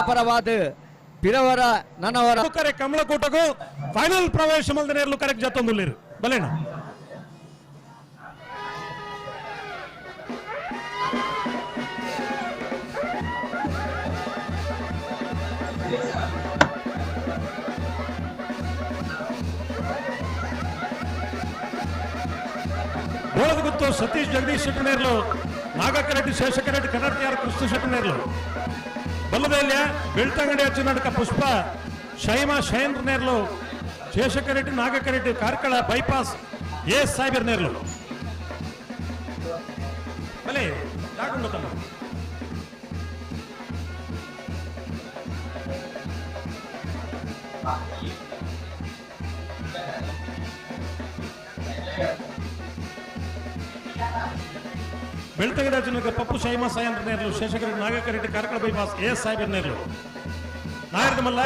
ಪರವಾದ ಪಿರವರ ನನವರ ಕರೆ ಕಮಲಕೂಟಗೂ ಫೈನಲ್ ಪ್ರವೇಶ ಮಲ್ದನೇರ್ಲು ಕರೆಕ್ಟ್ ಜತ್ತೊಂದುಲ್ಲೇರು ಬಲೇಣ. ಬೋಳದಗುತ್ತು ಸತೀಶ್ ಜಗದೀಶ್ ಶೆಟ್ಟನೇರ್ಲು, ನಾಗಕರೆಡ್ಡಿ ಶೇಷಕರೆಡ್ಡಿ ಕನ್ನಡತಿಯಾರ ಕೃಷ್ಣ ಶೆಟ್ಟನೇರ್ಲು, ಬಲ್ಲದೇಲ್ಯ ಬೆಳ್ತಂಗಡಿ ಅಚ್ಚನಡ್ಕ ಪುಷ್ಪ ಶೈಮ ಶೈನ್ರ ನೇರ್ಲು, ಶೇಷಕರೆಡ್ಡಿ ನಾಗಕರೆಡ್ಡಿ ಕಾರ್ಕಳ ಬೈಪಾಸ್ ಎ ಸಾಹೇಬರ್ ನೇರ್ಲು. ಬಲೆ ಯಾಕುಂಡು ತಮ್ಮ ಬೆಳ್ತಂಗಡಿ ಅಚ್ಚನಡ್ಕ ಪಪ್ಪು ಶೈಮ ಸಾಯಂದ್ರ ನೇರ್ಲು, ಶೇಷಕರೆಡ್ಡಿ ನಾಗಕರೆಡ್ಡಿ ಕಾರ್ಕಳ ಬೈಪಾಸ್ ಎ ಸಾಹೇಬರ್ ನೇರ್ಲು. ನಾಯರ್ದ ಮಲ್ಲ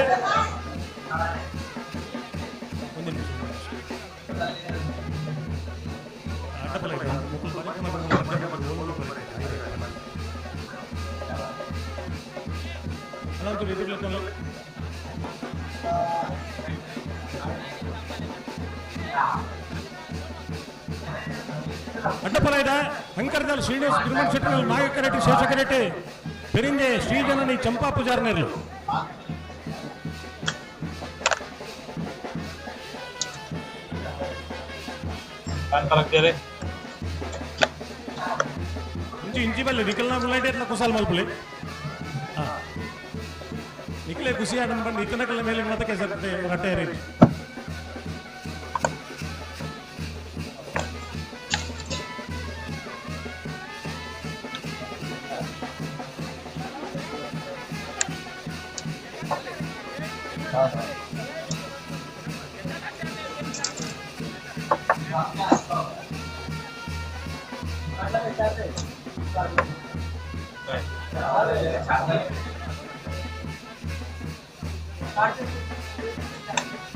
ಒಂದು ನಿಮಿಷ ಅಡ್ಡಬಲ ಇದೆ. ಮುಕುಲ್ ಬರೀ ಮಗ ಮಗ ಅಡ್ಡ ಮಗ ಓಲು ಬರೀ. ಅದಂತೂ ಎದುರ್ಲೆ ತೊಂದ್ರೆ. ಅಡ್ಡಪಲ ಇದೆ. ಅಂಕರದಲ್ಲಿ ಶ್ರೀನಿವಾಸ್ ತಿರುಮಲ ಶೆಟ್ಟಿ ನಾಗಕರೆಡ್ಡಿ ಶೇಷಕರೆಡ್ಡಿ ಪೆರಿಂಜೆ ಶ್ರೀಜನನಿ ಚಂಪಾ ಪೂಜಾರ್ನೇರ್ಲು. ಇಂಚಿ ಇಂಚಿ ಬಲ್ಲೆ ನಿಖಲ್ನ ಮುಲ್ಲೈಟ್ ಎತ್ಲ ಕುಸಾಲ್ ಮಲ್ಪುಲಿ. ನಿಖಲೇ ಖುಷಿ ಆಡನ್ ಬಂದು ಇತ್ತನಕಲ್ಲ ಮೇಲೆ ಮತ್ತೆ ಕೆಸರುತ್ತೆ ರಟ್ಟೆ ರೇಟ್.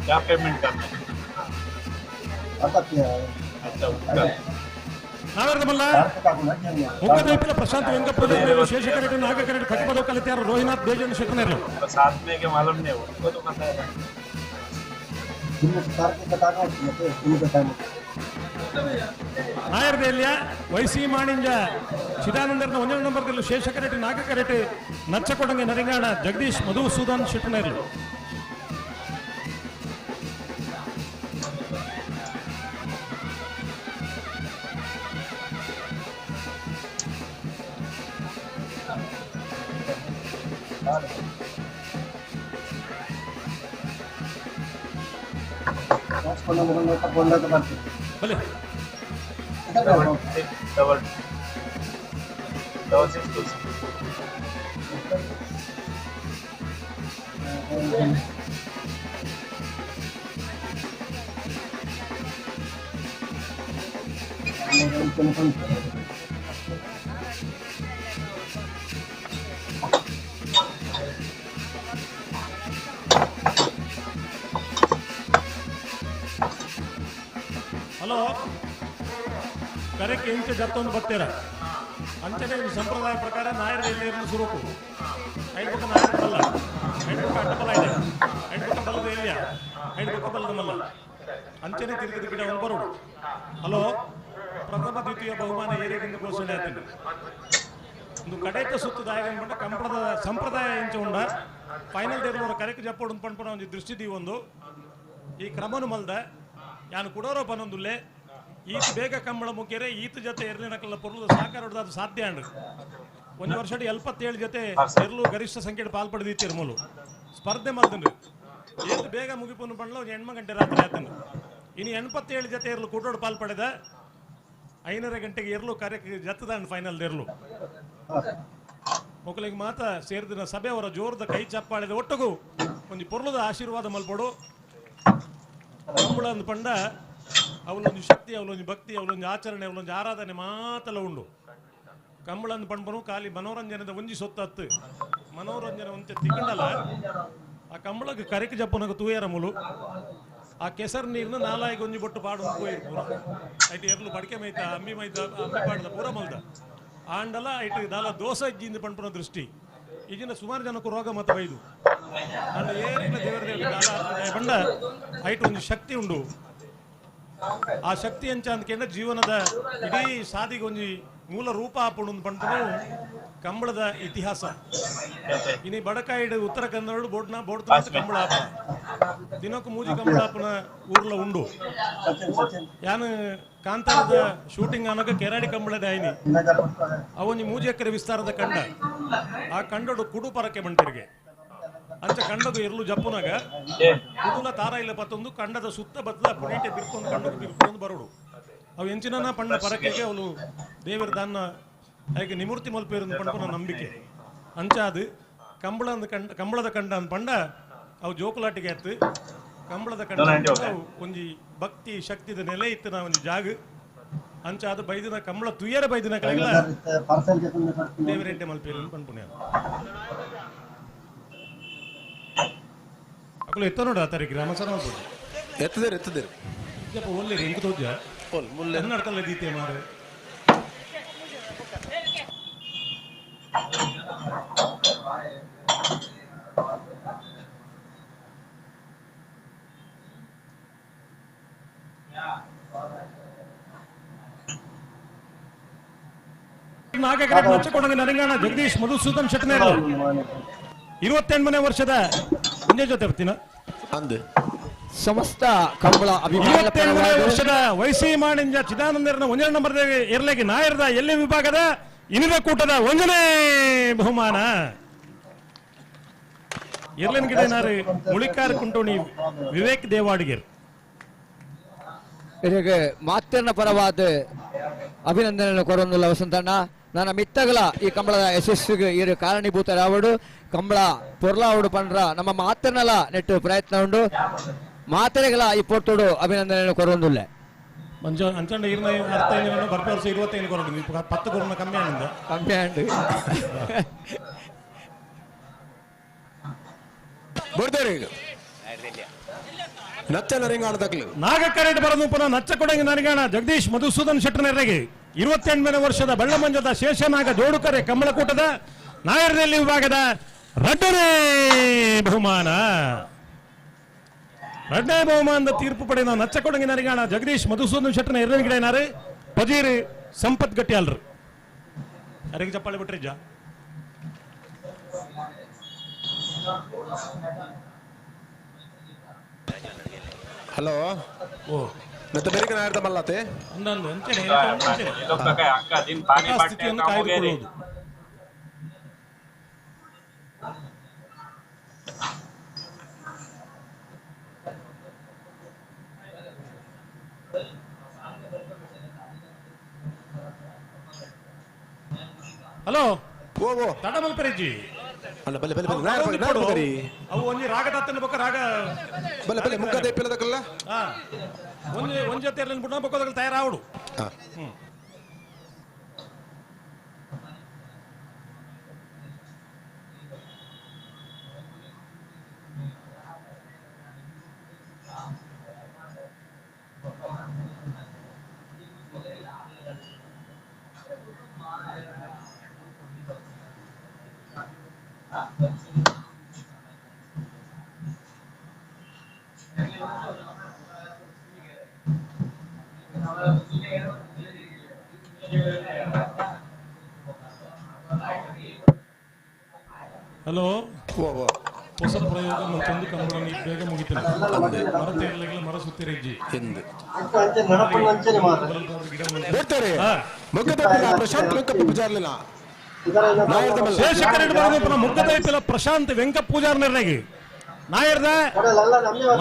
क्या पेमेंट करना है? अच्छा, उसका ನಾಗರದ ಮಲ್ಲ ಮುಖದೀಪಿನ ಪ್ರಶಾಂತ್ ವೆಂಕಪ್ಪ ಶೇಷಕರೆಡ್ಡಿ ನಾಗಕರೆಡ್ಡಿ ಕಟ್ಟಪದ ಕಲಿತಾರ ರೋಹಿನಾಥ್ ದೇಜಣ್ಣ ಶೆಟ್ಟನೇರ್ಲು. साथ में के मालूम नहीं, उनको तो पता है। ನಾಯರ್ದೇಲ್ಯ ವೈಸಿ ಮಾಣಿಂಜ ಚಿದಾನಂದರ್ನ ಒಂದನೇ ನಂಬರ್ದಲ್ಲಿ ಶೇಷಕರೆಡ್ಡಿ ನಾಗಕರೆಡ್ಡಿ ನಚ್ಚಕೊಡಂಗೆ ನರಿಂಗಾಣ ಜಗದೀಶ್ ಮಧುಸೂದನ್ ಶೆಟ್ಟನೇರ್ಲು. ಬಲೆ 66 double double 6 2 6. Hello, ಕರೆಕ್ಕೆ ಇಂಚೆ ಜತ್ತೊಂದು ಬರ್ತೀರ ಅಂಚನೆ ಈ ಸಂಪ್ರದಾಯ ಪ್ರಕಾರ ನಾಯರ ನೀರನ್ನು ಸುರುಕು ಐದು ಪಕ್ಕ ನಾಯರ ಬಲ್ಲ, ಐದು ಪಕ್ಕ ಅಡ್ಡಬಲ ಇದೆ, ಐದು ಪಕ್ಕ ಬಲ್ಲದ ಏರಿಯಾ, ಐದು ಪಕ್ಕ ಬಲ್ಲದ ಮಲ್ಲ ಅಂಚನೆ ತಿರುಗಿದ ಗಿಡ ಒಂದು ಬರೋಡು. ಹಲೋ, ಪ್ರಥಮ ದ್ವಿತೀಯ ಬಹುಮಾನ ಏರಿಯಾದಿಂದ ಘೋಷಣೆ ಆಗ್ತೀನಿ. ಒಂದು ಕಡೆತ ಸುತ್ತು ದಾಯಕ ಕಂಪ್ರದ ಸಂಪ್ರದಾಯ ಇಂಚ ಉಂಡ ಫೈನಲ್ ಡೇರ್ ಕರೆಕ್ ಜಪ್ಪೋಡು ಪಣ್ಪುನ ಒಂದು ದೃಷ್ಟಿ ದೀವೊಂದು ಈ ಕ್ರಮನು ಮಲ್ದ ಯಾನು ಕುಡೋರೋ ಪನೊಂದುಲ್ಲೆ ಈತ ಬೇಗ ಕಂಬಳ ಮುಖ್ಯರೆ ಈತ ಜೊತೆ ಎರ್ಲಿನಕಲ್ಲ ಪೊರ್ಲು ಸಾಕಾರ ಹೊಡೆದು ಅದು ಸಾಧ್ಯ ಅಂಡ್ ಒಂದು ವರ್ಷ 77 ಜೊತೆ ಎರ್ಲು ಗರಿಷ್ಠ ಸಂಖ್ಯೆ ಪಾಲ್ ಪಡೆದಿತ್ತೀರ್ ಮೂಲು ಸ್ಪರ್ಧೆ ಮಲ್ದನ್ರಿ ಏತ್ ಬೇಗ ಮುಗಿಪುನು ಪಂಡ್ಲ ಒಂದು 8 ಗಂಟೆ ರಾತ್ರಿ ಆತನು. ಇನ್ನು 87 ಜೊತೆ ಎರ್ಲು ಕೂಟೋಡು ಪಾಲ್ ಪಡೆದ 5:30 ಗಂಟೆಗೆ ಎರ್ಲು ಕಾರ್ಯಕ್ಕೆ ಜತ್ತದ ಫೈನಲ್ ಎರ್ಲು ಮೊಕ್ಕಲಿಗೆ ಮಾತ ಸೇರಿದಿನ ಸಭೆ ಅವರ ಜೋರದ ಕೈ ಚಪ್ಪಾಳಿದ ಒಟ್ಟುಗು ಒಂದು ಪೊರ್ಲದ ಆಶೀರ್ವಾದ ಮಲ್ಪಡು. ಕಂಬಳ ಅಂದ್ ಪಂಡ ಅವಲೊಂದು ಶಕ್ತಿ, ಅವಲೊಂದು ಭಕ್ತಿ, ಅವಲೊಂದು ಆಚರಣೆ, ಅವಲೊಂದು ಆರಾಧನೆ ಮಾತಲ ಉಂಡು. ಕಂಬಳ ಅಂದ್ ಪಂಡ್ಪನು ಖಾಲಿ ಮನೋರಂಜನೆದ ಒಂಜಿ ಸೊತ್ತತ್ತು ಮನೋರಂಜನೆ ಒಂತೆ ತಿಕ್ಕಂಡಲ್ಲ. ಆ ಕಂಬಳಕ್ಕೆ ಕರೆಕ್ ಜಪ್ಪನಗ ತೂಯರ ಮುಲು ಆ ಕೆಸರು ನೀರ್ನ ನಾಲಾಯಿಗೆ ಒಂಜಿ ಬೊಟ್ಟು ಪಾಡು ಪೋಯಿರು ಪೂರ ಐಟ್ ಎರ್ಲು ಬಡಿಕೆ ಮೈತ ಅಮ್ಮಿ ಮೈತ ಅಮ್ಮಿ ಪಾಡದ ಪೂರ ಮಲ್ದ ಆಂಡಲ ಐಟ್ ದಾಲ ದೋಸೆ ಇಜ್ಜಿಂದ ಪಂಡ್ಪುನ ದೃಷ್ಟಿ. ಈಗಿನ ಸುಮಾರು ಜನಕ್ಕೂ ರೋಗ ಮತ ಬೈದು ಅಂಡ ಏರಿನ ದೇವರ ಬಂಡ ಐಟ್ ಒಂದು ಶಕ್ತಿ ಉಂಡು. ಆ ಶಕ್ತಿ ಅಂಚ ಅಂದ್ಕೆಂಡ ಜೀವನದ ಇಡೀ ಸಾದಿಗೆ ಒಂಜಿ ಮೂಲ ರೂಪ ಆಪುಂಡು ಪಂಪನು ಕಂಬಳದ ಇತಿಹಾಸ. ಇನಿ ಬಡಕಾಯಿಡು ಉತ್ತರ ಕನ್ನಡ ಬೋಡ್ನ ಬೋಡ್ ಕಂಬಳ ಆಪ ದಿನಕ್ಕೂ ಮೂಜಿ ಕಂಬಳ ಆಪನ ಊರ್ಲ ಉಂಡು. ಯಾನು ಕಾಂತಾರದ ಶೂಟಿಂಗ್ ಆನಗ ಕೆರಾಡಿ ಕಂಬಳದ ಆಯ್ನಿ ಅವೊಂಜಿ ಮೂಜಿ ಎಕರೆ ವಿಸ್ತಾರದ ಕಂಡ. ಆ ಕಂಡಡು ಕುಡು ಪರಕೆ ಬಂಟಿರಿಗೆ ಅಂಚ ಕಂಡದು ಇರ್ಲು ಜಪ್ಪುನಾಗ ಕುಡುಲ ತಾರ ಇಲ್ಲ ಪತ್ತೊಂದು ಕಂಡದ ಸುತ್ತ ಬತ್ತದ ಪುನೀಟೆ ಬಿರ್ಕೊಂಡು ಕಂಡದು ಬಿರ್ಕೊಂಡು ಬರೋಡು. ಅವು ಎಂಚಿನ ಪಣ್ಣ ಪರಕೆಗೆ ಅವಳು ದೇವರ ದಾನ್ನ ಹಾಗೆ ನಿಮೂರ್ತಿ ಮಲ್ಪೇರು ಪಂಪನ ನಂಬಿಕೆ. ಅಂಚ ಅದು ಕಂಬಳ ಕಂಡ ಕಂಬಳದ ಕಂಡ ಅಂದ್ ಪಂಡ ಅವು ಜೋಕುಲಾಟಿಗೆ ಆಯ್ತು. ಕಂಬಳದ ಕಂಡ ಒಂಜಿ ಭಕ್ತಿ ಶಕ್ತಿದ ನೆಲೆ ಇತ್ತು ನಾ ಒಂಜಿ ಜಾಗ. ಅಂಚ ಅದು ಬೈದಿನ ಕಂಬಳ ತುಯ್ಯರ ಬೈದಿನ ಕಡೆಗಳ ದೇವರೆಡ್ಡೆ ಮಲ್ಪೇರು ಪನ್ಪುಣ್ಯ ಅಕಲು ಎತ್ತ ನೋಡ ಆತಾರಿ ಗ್ರಾಮ ಸರ ಎತ್ತದೇರು ಎತ್ತದೇರು ಯಪ್ಪ ಒಲ್ಲೆ ಎಂಕ ತೋಜ ಕನ್ನಡಕಲ್ಲ ದೀತೆ ಮಾರೆ. ನಾಗಕರೆ ನರಂಗಾಣ ಜಗದೀಶ್ ಮಧುಸೂದನ್ ಶೆಟ್ಟನೇರು 28ನೇ ವರ್ಷದ ಒಂದೇ ಜೊತೆ ಬರ್ತೀನ ಅಂದು ಸಮಸ್ತ ಕಂಬಳ ಅಭಿಮಾನಿಗಳ 27ನೇ ಪರವಾಗಿ ವರ್ಷದ ವೈಸಿ ಮಾಣಿಂಜ ಚಿದಾನಂದರನ ಒಂದನೇ ನಂಬರ್ ಇರ್ಲಿಕ್ಕೆ ನಾಯರದ ಎಲ್ಲಿ ವಿಭಾಗದ ಇನಿದ ಕೂಟದ ಒಂದನೇ ಬಹುಮಾನ. ಇರ್ಲಿನ ಗಿಡ ನಾರು ಮುಳಿಕಾರ ಕುಂಟೋಣಿ ವಿವೇಕ್ ದೇವಾಡಿಗರ್ ಇದಕ್ಕೆ ಮಾತನ್ನ ಪರವಾದ ಅಭಿನಂದನೆ ಕೊರೊಂದುಲ್ಲ ವಸಂತಣ್ಣ. ನನ್ನ ಮಿತ್ತಗಲ ಈ ಕಂಬಳದ ಯಶಸ್ವಿಗೆ ಇರು ಕಾರಣೀಭೂತರಾವಡು ಕಂಬಳ ಪೊರ್ಲಾವಡು ಪಂಡ್ರ ನಮ್ಮ ಮಾತನ್ನಲ ನೆಟ್ಟು ಪ್ರಯತ್ನ ಉಂಡು ಮಾತರೆಗಳ ಈ ಪೊರ್ತುಡು ಅಭಿನಂದನೆ ಕೊರೊಂದುಲ್ಲ. ಮಂಜ ಅಂಚಂಡ ಇರ್ನ ಅರ್ಥ ಏನು ಬರ್ಪೆ ವರ್ಷ 25 ಕೊರಡು 10 ಕೊರನ ಕಮ್ಮಿ ಆನಂದ ಕಮ್ಮಿ ಆಂಡ್ ಬರ್ತಾರೆ ಈಗ ನಚ್ಚ ನರಿಂಗಾಣ ತಕ್ಲು ನಾಗಕರೇಟ್ ಬರದು ಪುನಃ ನಚ್ಚಕೊಡಂಗಿ ನರಿಗಾಣ ಜಗದೀಶ್ ಮಧುಸೂದನ್ ಶೆಟ್ಟನೆರೆಗೆ 28ನೇ ವರ್ಷದ ಬಳ್ಳಮಂಜದ ಶೇಷನಾಗ ಜೋಡುಕರೆ ಕಂಬಳಕೂಟದ ನಾಯರದಲ್ಲಿ ವಿಭಾಗದ ರಡ್ಡನೇ ಬಹುಮಾನ. ರಡ್ಡನೇ ಬಹುಮಾನದ ತೀರ್ಪು ಪಡೆದ ನಚ್ಚಕೊಡಂಗಿ ನರಿಗಾಣ ಜಗದೀಶ್ ಮಧುಸೂದನ್ ಶೆಟ್ಟನ ಎರಡನೇ ಗಿಡ ಪಜೀರ್ ಸಂಪತ್ ಗಟ್ಟಿಯಾಲ್ರು. ಯಾರಿಗೆ ಚಪ್ಪಾಳೆ ಬಿಟ್ರಿಜ್ಜ? ಹಲೋ ಓ ಮತ್ತೆ ಬೆರಿಕ ನಾಯರ್ದ ಮಲ್ಲಾತೆ ಅಂದಂದು ಅಂಚನೆ पानी बांटने ಸ್ಥಿತಿಯನ್ನು काम हो गया रे। ಕಾಯ್ದುಕೊಳ್ಳುವುದು. ಹಲೋ ಓ ಓ ತಡಮಲ್ಪರೆಜ್ಜಿ ಅಲ್ಲ ಬಲೆ ಬಲೆ ಬಲೆ ನಾಯರ್ ಬಲೆ ನಾಯರ್ ಬರಿ ಅವು ಒಂಜಿ ರಾಗ ತತ್ತನ ಬೊಕ್ಕ ರಾಗ ಬಲೆ ಬಲೆ ಮುಗ್ಗ ದೇಪಿಲದಕಲ್ಲ ಹಾ ಒಂಜಿ ಒಂಜಿ ಜೊತೆ ಇರ್ಲಿನ ಬುಡ್ನ ಬೊಕ್ಕದಗಳು ತಯಾರಾವಡು. ಹಾ ಹಲೋ ಓ ಓ ಹೊಸ ಪ್ರಯೋಗ ಮತ್ತೊಂದು ಕಂಬಳ ಬೇಗ ಮುಗಿತದೆ. ಮರ ತೇರ್ಲಿಲ್ಲ ಮರ ಸುತ್ತಿರಜ್ಜಿ ಎಂದು ಗಿಡ ಬರ್ತಾರೆ ಮುಗ್ಗ ದೇಪಿಲ ಪ್ರಶಾಂತ್ ವೆಂಕಪ್ಪ ಪೂಜಾರ್ಲಿಲ್ಲ ನಾಯರ್ದ ಮಲ್ಲ ಶೇಷಕರೆಡ್ ಬರೋದು ಪುನಃ ಮುಗ್ಗದೈಪಿಲ ಪ್ರಶಾಂತ್ ವೆಂಕಪ್ಪ ಪೂಜಾರ್ ನಿರ್ಣಯ ನಾಯರ್ದ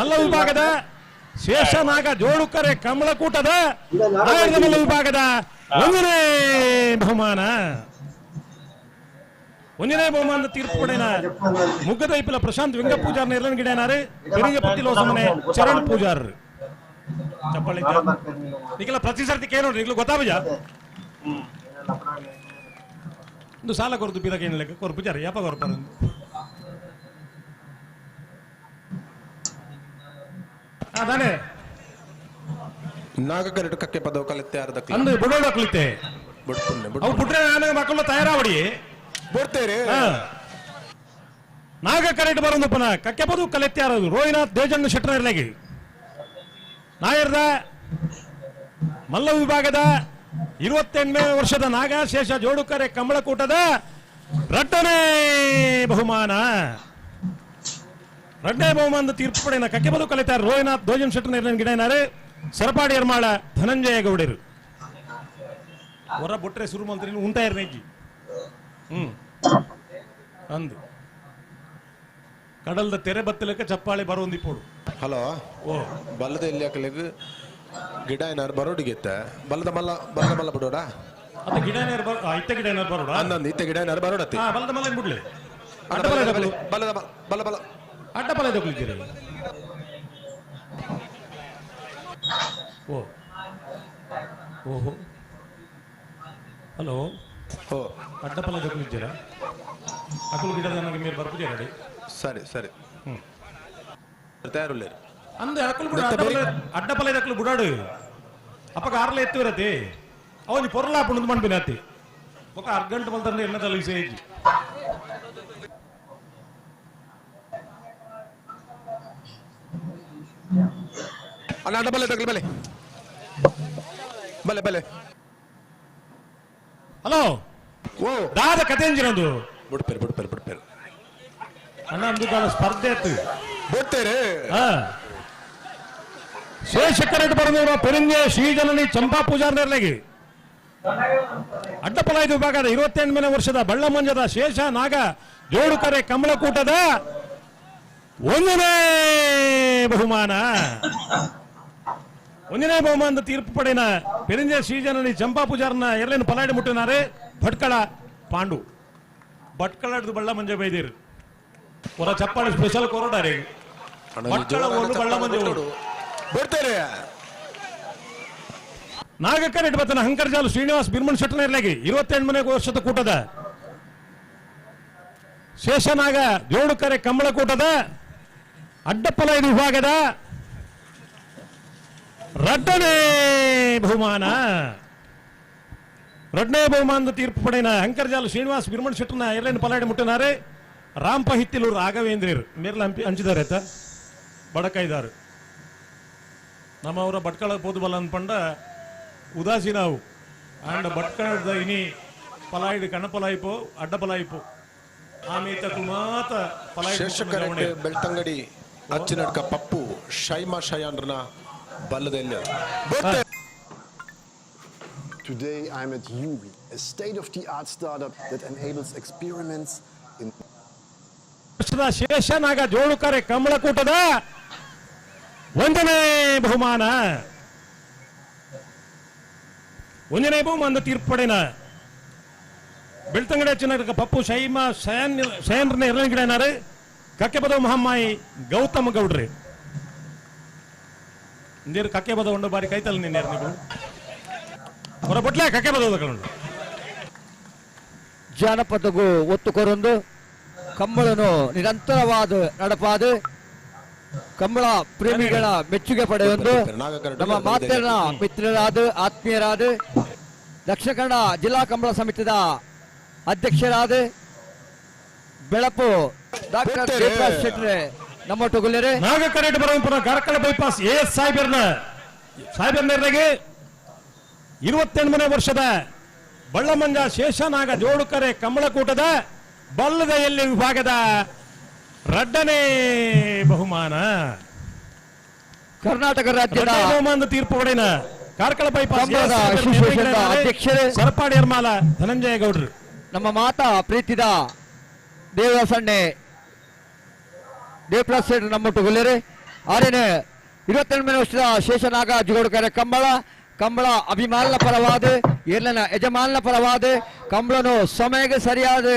ಮಲ್ಲ ವಿಭಾಗದ ಶೇಷನಾಗ ಜೋಡುಕರೆ ಕಮಲಕೂಟದ ನಾಯರ್ದ ಮಲ್ಲ ವಿಭಾಗದ ಒಂದನೇ ಬಹುಮಾನ. ಒಂದನೇ ಬಹುಮಾನದ ತೀರ್ಪು ಪಡೆಯನ ಮುಗ್ಗದೈಪಿಲ ಪ್ರಶಾಂತ್ ವೆಂಕಪ್ಪ ಪೂಜಾರ್ ನಿರ್ಲನ್ ಗಿಡನಾರು ಪೆರಿಂಗಪಟ್ಟಿ ಲೋಸಮನೆ ಚರಣ್ ಪೂಜಾರ್ ಚಪ್ಪಾಳೆ ನಿಖಲ ಪ್ರತಿ ಸರ್ತಿ ಕೇಳೋಡ್ರಿ ನಿಗ್ಲು ಗೊತ್ತಾಬಜ ಒಂದು ಸಾಲ ಕೊರತು ಬೀರಕ್ಕೆ ಏನಿಲ್ಲ ಕೊರ್ ಪೂಜಾರಿ ಯಾಪ ಕೊರ್ಪಾರ ಅದಾನೆ ನಾಗಕರೆಡು ಕಕ್ಕೆ ಪದವು ಕಲಿತೆ ಅರ್ಧಕ್ಲ ಅಂದು ಬುಡೋಡ ಕಲಿತೆ ಬುಡ್ಪುನ್ನೆ ಅವು ಬಿಟ್ರೆ ನಾನು ಮಕ್ಕಳು ತಯಾರಾವಡಿ ಬುಡ್ತೇರೆ ಹಾ. ನಾಗ ಕರೆಟ್ ಬರೊಂದುಪ್ಪನ ಕಕ್ಕೆಪದು ಕಲೆತ್ಯಾರದು ರೋಹಿನಾಥ್ ದೇಜಣ್ಣ ಶೆಟ್ಟರ್ಲಾಗಿ ನಾಯರ್ದ ಮಲ್ಲ ವಿಭಾಗದ 28ನೇ ವರ್ಷದ ನಾಗಶೇಷ ಜೋಡುಕರೆ ಕಮಲಕೂಟದ ರಡ್ಡನೇ ಬಹುಮಾನ. ರಡ್ಡನೇ ಬಹುಮಾನದ ತೀರ್ಪು ಪಡೆಯನ ಕಕ್ಕೆಬದು ಕಲಿತಾರೆ ರೋಹಿನಾಥ್ ದೋಜನ್ ಶೆಟ್ಟರ್ ಗಿಡನಾರು ಸರಪಾಡಿ ಎರ್ಮಾಳ ಧನಂಜಯ ಗೌಡರು ಹೊರ ಬುಟ್ರೆ ಶುರು ಮಂತ್ರಿ ಉಂಟಾಯರ್ ನೆಜ್ಜಿ ಅಂದು ಕಡಲ್ದ ತೆರೆ ಬತ್ತಲಕ್ಕೆ ಚಪ್ಪಾಳೆ ಬರೋಂದಿಪ್ಪೋಡು. ಹಲೋ. ಓ. ಬಲ್ಲದ ಎಲ್ಲಿ ಹಾಕಲಿಕ್ಕೆ ಗಿಡ ಏನಾರು ಬರೋಡಿಗೆತ್ತ ಬಲ್ಲದ ಮಲ್ಲ ಬಲ್ಲದ ಮಲ್ಲ ಬಿಡೋಡ. ಅತ್ತ ಗಿಡ ಏನಾರು ಬರೋ ಇತ್ತ ಗಿಡ ಏನಾರು ಬರೋಡ. ಅಂದಂದು ಇತ್ತ ಗಿಡ ಏನಾರು ಬರೋಡತ್ತಿ. ಹಾ ಬಲ್ಲದ ಮಲ್ಲ ಬಿಡ್ಲಿ. ಅಣ್ಣ, ಅಡ್ಡ ಬಲ ಬಲ್ಲದ ತಗೊಳ್ಳಿ. ಬಲ್ಲದ ಬಲ್ಲ ಬಲ್ಲ. ಅಡ್ಡ ಬಲ ತಗೊಳ್ಳಿದ್ದೀರಿ. ಓ ಓಹೋ ಹಲೋ. ಓ. ಅಡ್ಡ ಪಲ ತಗೊಳ್ಳಿದ್ದೀರಾ ಅಕುಲು ಗಿಡದ ನನಗೆ ಮೇಲೆ ಬರ್ಪುಜಿ. ಸರಿ ಸರಿ ತಯಾರುಳ್ಳೇರು. ಅಂದೆ ಅಕುಲು ಬಿಡ ಅಡ್ಡ ಪಲ ಅಕುಲು ಬುಡಾಡು ಅಪ್ಪಗ ಆರ್ಲೆ ಎತ್ತುವಿರತಿ ಅವನಿ ಪೊರ್ಲ ಪುಣದ್ ಮಣ್ಪಿನ ಅತ್ತಿ ఒక అర్గంట మల్తండి ఎన్న తలిసేజి. ಅಣ್ಣ ಅಡ್ಡ ಬಲ್ಲೆ ತಗಲಿ ಬಲ್ಲೆ ಬಲ್ಲೆ ಬಲ್ಲೆ. ಹಲೋ. ಓ. ದಾದ ಕಥೆಂಜಿನದು. ಬಿಡ್ಪೇರು ಬಿಡ್ಪೇರು ಬಿಡ್ಪೇರು. ಅಣ್ಣ ಅಂದು ಸ್ಪರ್ಧೆ ಅತ್ತು. ಬಿಡ್ತೇರೆ. ಶೇಷಕರೆಡ್ ಬರೆದವರು ಪೆರಿಂಜೆ ಶ್ರೀಜನನಿ ಚಂಪಾ ಪೂಜಾರ್ನೇರ್ಲಾಗಿ ಅಡ್ಡಪಲಾಯ್ದು ವಿಭಾಗದ 28ನೇ ವರ್ಷದ ಬಳ್ಳಮಂಜದ ಶೇಷ ನಾಗ ಜೋಡುಕರೆ ಕಮಲಕೂಟದ ಒಂದನೇ ಬಹುಮಾನ. ಒಂದನೇ ಬಹುಮಾನದ ತೀರ್ಪು ಪಡೆಯನ ಪೆರಿಂಜೆ ಶ್ರೀಜನನಿ ಚಂಪಾ ಪೂಜಾರ್ನ ಎರಲೇನು ಪಲಾಡಿ ಮುಟ್ಟಿನಾರೆ ಭಟ್ಕಳ ಪಾಂಡು ಭಟ್ಕಳದ ಬಳ್ಳಮಂಜ ಬೈದಿರು ಹೊರ ಚಪ್ಪಾಳೆ ಸ್ಪೆಷಲ್ ಕೊರಡಾರೆ. ಭಟ್ಕಳ ಓಲು ಬಳ್ಳಮಂಜ ಓಲು. ಬಿಡ್ತೇರೆ. ನಾಗಕರೆಡ್ ಬತ್ತನ ಹಂಕರ್ಜಾಲು ಶ್ರೀನಿವಾಸ್ ಬಿರ್ಮಣ್ ಶೆಟ್ಟನೇರ್ಲಾಗಿ 28ನೇ ವರ್ಷದ ಕೂಟದ ಶೇಷನಾಗ ಜೋಡುಕರೆ ಕಮಲಕೂಟದ ಅಡ್ಡಪ್ಪಲ ವಿಭಾಗದ ರಡ್ಡನೇ ಬಹುಮಾನ. ರಡ್ಡನೇ ಬಹುಮಾನದ ತೀರ್ಪು ಪಡೆಯನ ಹಂಕರ್ಜಾಲು ಶ್ರೀನಿವಾಸ್ ಬಿರ್ಮಣ್ ಶೆಟ್ಟನ ಎರಲೇನು ಪಲಾಡಿ ಮುಟ್ಟಿನಾರೆ ರಾಂಪ ಹಿತ್ತಿಲೂರು ರಾಘವೇಂದ್ರಿಯರು ಮೇರ್ಲ ಹಂಪಿ ಹಂಚಿದ್ದಾರೆ ಆಯ್ತಾ ಬಡಕೈದಾರು ನಮ್ಮವರ ಭಟ್ಕಳ ಪೋದು ಬಲ್ಲ ಅನ್ಪಂಡ ಉದಾಸೀನಾವು ಆಂಡ ಭಟ್ಕಳದ ಇನಿ ಪಲಾಯಿಡು ಕಣ್ಣ ಪಲಾಯಿಪೋ ಅಡ್ಡ ಪಲಾಯಿಪೋ ಆಮೇತ ಕುಮಾತ ಪಲಾಯಿ ಶೇಷಕರೆಟ್ Belthangady ಅಚ್ಚಿನಡ್ಕ Pappu Shaima ಶಯಾನ್ರನ ಬಲ್ಲದೆಲ್ಲ ಬಿಡ್ತೇರೆ. Today I'm at Yubi, a state-of-the-art startup that enables experiments in ವರ್ಷದ ಶೇಷನಾಗ ಜೋಳುಕರೆ ಕಮಲಕೂಟದ ಒಂದನೇ ಬಹುಮಾನ. ಒಂದನೇ ಬಹುಮಾನದ ತೀರ್ಪು ಪಡೆಯನ ಬೆಳ್ತಂಗಡಿ ಚಿನ್ನಕ ಪಪ್ಪು ಶೈಮ ಶಯನ್ ಶಯನ್ರನ್ನ ಎರಡನೇ ಗಿಡನಾರು ಕಕ್ಕೆಬದವ ಮಹಮ್ಮಾಯಿ ಗೌತಮ ಗೌಡ್ರಿ ಇಂದೇರು ಕಕ್ಕೆಬದ ಉಂಡು ಬಾರಿ ಕೈತಲ್ಲ ನಿನ್ನೆ ನೀವು ಹೊರ ಬಟ್ಲೆ ಕಕ್ಕೆಬದವ ತಗೊಂಡು. ಜಾನಪದಗೂ ಒತ್ತು ಕೊರೊಂದು ಕಂಬಳನು ನಿರಂತರವಾದ ನಡಪಾದ ಕಂಬಳ ಪ್ರೇಮಿಗಳ ಮೆಚ್ಚುಗೆ ಪಡೆಯೊಂದು ನಮ್ಮ ಮಾತೆರ ಮಿತ್ರರಾದ ಆತ್ಮೀಯರಾದ ದಕ್ಷಿಣ ಕನ್ನಡ ಜಿಲ್ಲಾ ಕಂಬಳ ಸಮಿತಿಯ ಅಧ್ಯಕ್ಷರಾದ ಬೆಳಪು ಡಾಕ್ಟರ್ ದೇವರಾಜ್ ಶೆಟ್ಟರೆ ನಮ್ಮೊಟ್ಟುಗುಲ್ಲೇರೆ. ನಾಗಕರೇಟ್ ಬರುವಂಪುರ ಕಾರ್ಕಳ ಬೈಪಾಸ್ ಎ ಎಸ್ ಸಾಹೇಬರ್ನ ಸಾಹೇಬರ್ನೇರ್ನಾಗೆ 28ನೇ ವರ್ಷದ ಬಳ್ಳಮಂಜ ಶೇಷನಾಗ ಜೋಡುಕರೆ ಕಮಲಕೂಟದ ಬಲ್ಲದ ಎಲ್ಲಿ ವಿಭಾಗದ ರಡ್ಡನೇ ಬಹುಮಾನ. ಕರ್ನಾಟಕ ರಾಜ್ಯದ ರಡ್ಡನೇ ಬಹುಮಾನದ ತೀರ್ಪು ಪಡೆಯನ ಕಾರ್ಕಳ ಬೈಪಾಸ್ ಕಂಬಳದ ಅಸೋಸಿಯೇಷನ್ನ ಅಧ್ಯಕ್ಷರೇ ಸರಪಾಡಿ ಎರ್ಮಾಲ ಧನಂಜಯ ಗೌಡ್ರು. ನಮ್ಮ ಮಾತಾ ಪ್ರೀತಿದ ದೇವಸಣ್ಣೆ ದೇವಪ್ರಸಾದ್ ಶೆಟ್ಟರ್ ನಮ್ಮೊಟ್ಟುಗುಲ್ಲೇರೆ. ಆರೇನೆ 28ನೇ ವರ್ಷದ ಶೇಷನಾಗ ಜೋಡುಕರೆ ಕಂಬಳ ಕಂಬಳ ಅಭಿಮಾನನ ಪರವಾದ ಏರ್ಲನ ಯಜಮಾನನ ಪರವಾದ ಕಂಬಳನು ಸಮಯಕ್ಕೆ ಸರಿಯಾದ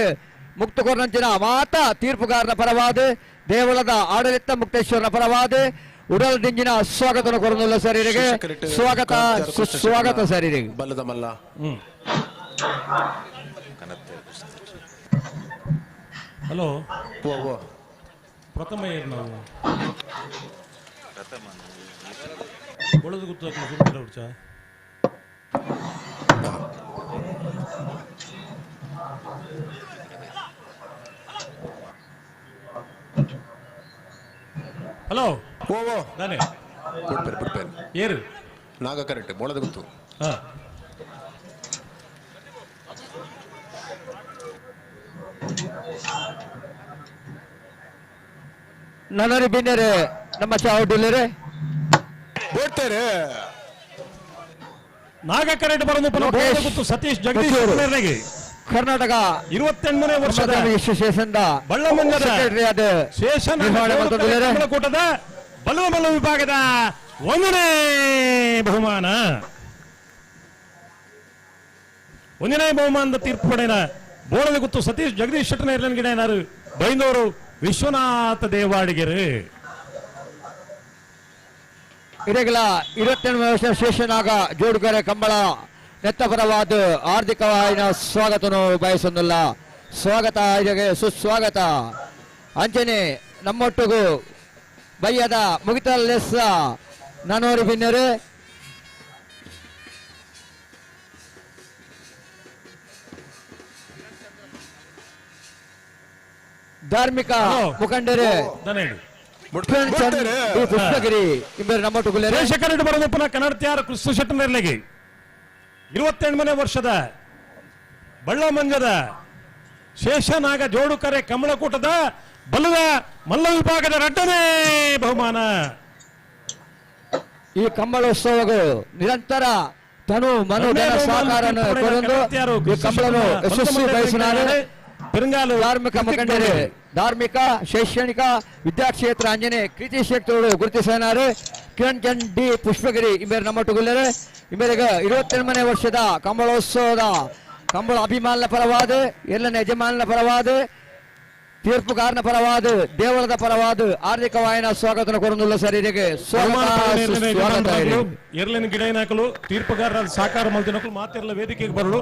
ಮುಕ್ತ ಕೊರನಂಚಿನ ಮಾತಾ ತೀರ್ಪುಗಾರನ ಪರವಾದ ದೇವಳದ ಆಡಳಿತ ಮುಕ್ತೇಶ್ವರನ ಪರವಾದ ಉಡಲ್ ದಿಂಜಿನ ಸ್ವಾಗತ ಕೊರನುಲ್ಲ ಸರೀರಿಗೆ ಸ್ವಾಗತ ಸುಸ್ವಾಗತ ಸರೀರಿಗೆ. ಬಲ್ಲದ ಮಲ್ಲ. ಹಲೋ. ಓ ಓ. ಪ್ರಥಮ ಏರ್ ನಾವು ಒಳದು ಗುತ್ತಾಕ ಸುರುತ್ತರ ಉಡ್ಚ. ಹಲೋ. ಓ ಓ. ದಾನೆ? ಬಿಡ್ಪೇರು ಬಿಡ್ಪೇರು. ಏರು? ನಾಗ ಕರೆಕ್ಟ್ ಬೋಳದ ಗೊತ್ತು. ಹಾ. ನನರಿ ಬಿನ್ನೆರೆ ನಮ್ಮ ಚಾವಡಿಲ್ಲರೆ. ಬಿಡ್ತೇರೆ. ನಾಗಕರೆಡ್ ಬರನು ಲೋಕೇಶ್ ಗೊತ್ತು ಸತೀಶ್ ಜಗದೀಶ್ ಕೊಟ್ಟೂರು. ಮೇರೆಗೆ ಕರ್ನಾಟಕ 28ನೇ ವರ್ಷದ ಅಸೋಸಿಯೇಷನ್ ಬಳ್ಳಮಂಜದ ಸೆಕ್ರೆಟರಿ ಆದ ಶೇಷನ್ ನಿರ್ವಹಣೆ ಮಲ್ತೊಂದುಲ್ಲೆರ್. ಕೂಟದ ಬಲ್ಲಮಲ್ಲ ವಿಭಾಗದ ಒಂದನೇ ಬಹುಮಾನ. ಒಂದನೇ ಬಹುಮಾನದ ತೀರ್ಪು ಪಡೆಯನ ಬೋಳದ ಗುತ್ತು ಸತೀಶ್ ಜಗದೀಶ್ ಶೆಟ್ಟನ ಗಿಡನಾರು ಬೈಂದೂರು ವಿಶ್ವನಾಥ ದೇವಾಡಿಗೆರು. ಇರೆಗಳ 28 ವರ್ಷ ಶೇಷನಾಗ ಜೋಡುಗರೆ ಕಂಬಳ ನೆತ್ತಪರವಾದ ಆರ್ಥಿಕವಾಯಿನ ಸ್ವಾಗತನು ಬಯಸೊಂದಿಲ್ಲ. ಸ್ವಾಗತ ಇರೆಗೆ ಸುಸ್ವಾಗತ. ಅಂಚನೆ ನಮ್ಮೊಟ್ಟಿಗೂ ಬಯ್ಯದ ಮುಗಿತಲ್ಲೆಸ್ಸ ನಾನೋರಿ ಬಿನ್ನರು. ಧಾರ್ಮಿಕ ಹಲೋ. ಮುಖಂಡರು ದನ ಹೇಳಿ. ಕಿರಣ್ ಚಂದ್ ಡಿ ಪುಷ್ಪಗಿರಿ ಇಂಬರು ನಮ್ಮೊಟ್ಟುಗುಲ್ಲೆರೆ. ಶೇಷಕರೆಡ್ ಬರದಪ್ಪನ ಕನ್ನಡತಿಯಾರ ಕೃಷ್ಣ ಶೆಟ್ಟನರ್ಲೆಗೆ 28ನೇ ವರ್ಷದ ಬಳ್ಳಮಂಜದ ಶೇಷನಾಗ ಜೋಡುಕರೆ ಕಮಲಕೂಟದ ಬಲದ ಮಲ್ಲ ವಿಭಾಗದ ಎರಡನೇ ಬಹುಮಾನ. ಈ ಕಂಬಳೋತ್ಸವಗಳು ನಿರಂತರ ತನು ಮನು ಧನ ಸಹಕಾರವನ್ನು ಕೊರೊಂದು ಈ ಕಂಬಳನು ಯಶಸ್ವಿ ಬಯಸಿನಾರು. ಪೆರುಂಗಾಲು ಧಾರ್ಮಿಕ ಮುಖಂಡರು, ಧಾರ್ಮಿಕ ಶೈಕ್ಷಣಿಕ ವಿದ್ಯಾಕ್ಷೇತ್ರ ಅಂಜನೆ ಕೃತಿ ಕ್ಷೇತ್ರಗಳು ಗುರುತಿಸಿನಾರು. ಕಿರಣ್ ಚಂದ್ ಡಿ ಪುಷ್ಪಗಿರಿ ಇಂಬೇರು ನಮ್ಮೊಟ್ಟುಗುಲ್ಲರು. ಇಂಬೇರಿಗೆ 28ನೇ ವರ್ಷದ ಕಂಬಳೋತ್ಸವದ ಕಂಬಳ ಅಭಿಮಾನನ ಪರವಾದ, ಎಲ್ಲನ ಯಜಮಾನನ ಪರವಾದ, ತೀರ್ಪುಗಾರನ ಪರವಾದ, ದೇವಳದ ಪರವಾದ ಆರ್ಥಿಕವಾಯಿನ ಸ್ವಾಗತ ಕೊರೊಂದುಲ್ಲ. ಸರ್, ಇದಕ್ಕೆ ಸ್ವಾಗತ ಸುಸ್ವಾಗತ. ಎರಲಿನ ಗಿಡ ಹಾಕಲು ತೀರ್ಪುಗಾರರ ಸಾಕಾರ ಮಲ್ದಿನಕಲು ಮಾತಿರಲ ವೇದಿಕೆಗೆ ಬರಲು.